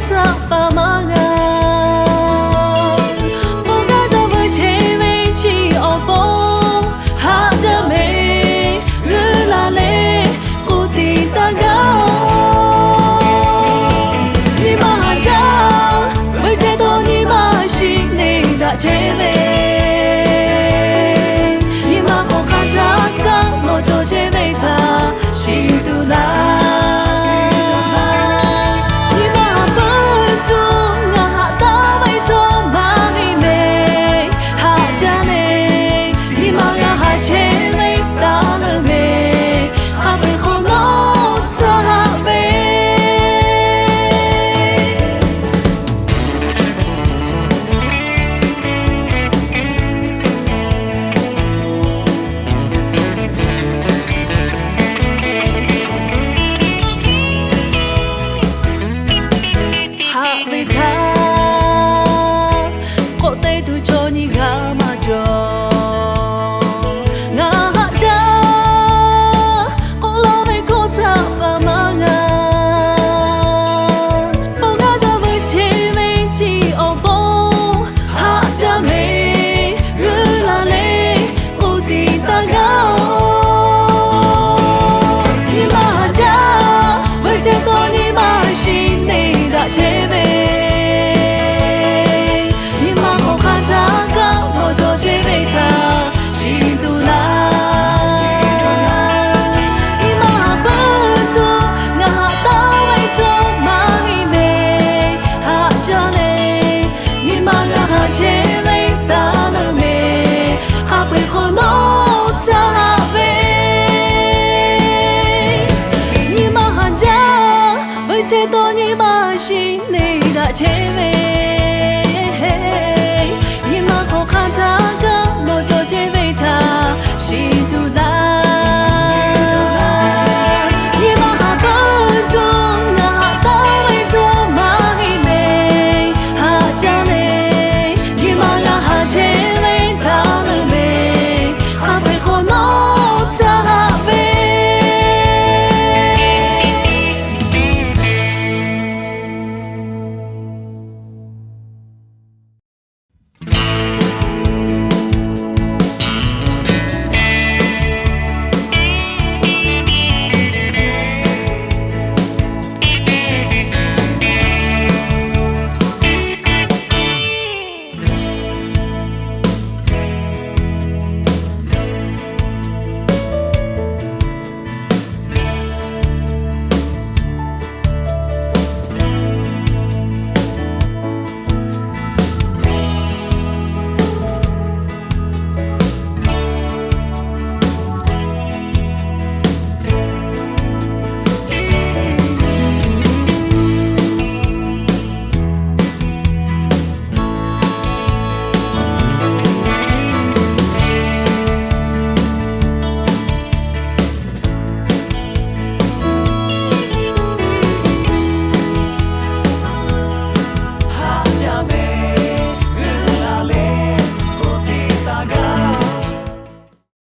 htaꞈ pa maˇ g'a. Bon g'aˇ dawˇ veuˬ che ve chi awˬ pon haꞈ jaˇ ve, g'uiˇ la leh k'oˆ tiˍ taˇ gaˇ-oˬ. Nyi ma haꞈ jaˇ, veuˬ chehˇ taw nyi ma shiˍ neˇ daꞈ chehˇ ve, nyi ma k'awꞈ hk'a htaˇ kaꞈ nawˬ cawˬ chehˇ ve htaꞈ shiˍ tuˬ laˇ. Nyi ma haꞈ peuˬ tuˬ ngaˬ haꞈ taˍ ve chaw maˇ heˆ mehˍ, haꞈ jaˇ le. Nyi ma g'a haꞈ chehˇ ve taˍ leuˬ ve, hk'a peu-eˬ hk'awꞈ nawˉ htaˇ haꞈ ve. Haꞈ ve htaˇ k'awꞈ te tuˬ chaw nyi g'a maˇ cawˬ. Ngaˬ haꞈ jaˇ k'oˆ laˇ ve hkawˇ htaꞈ pa maˇ g'a. Bon g'aˇ dawˇ veuˬ che ve chi awˬ pon haꞈ jaˇ ve, g'uiˇ la leh k'oˆ tiˍ taˇ gaˇ-oˬ. Nyi ma haꞈ jaˇ, veuˬ chehˇ taw nyi ma shiˍ neˇ daꞈ chehˇ ve, nyi ma k'awꞈ hk'a htaˇ kaꞈ nawˬ cawˬ chehˇ ve htaꞈ shiˍ tuˬ laˇ. Nyi ma haꞈ peuˬ tuˬ ngaˬ haꞈ taˍ ve chaw maˇ heˆ mehˍ, haꞈ jaˇ le. Nyi ma g'a haꞈ chehˇ ve taˍ leuˬ mehˍ, hk'a peu-eˬ hk'awꞈ nawˉ htaˇ haꞈ ve. Nyi ma haꞈ jaˇ, veuˬ chehˇ taw nyi ma shiˍ neˇ daꞈ chehˇ ve, nyi ma k'awꞈ hk'a htaˇ kaꞈ nawˬ cawˬ chehˇ ve htaꞈ shiˍ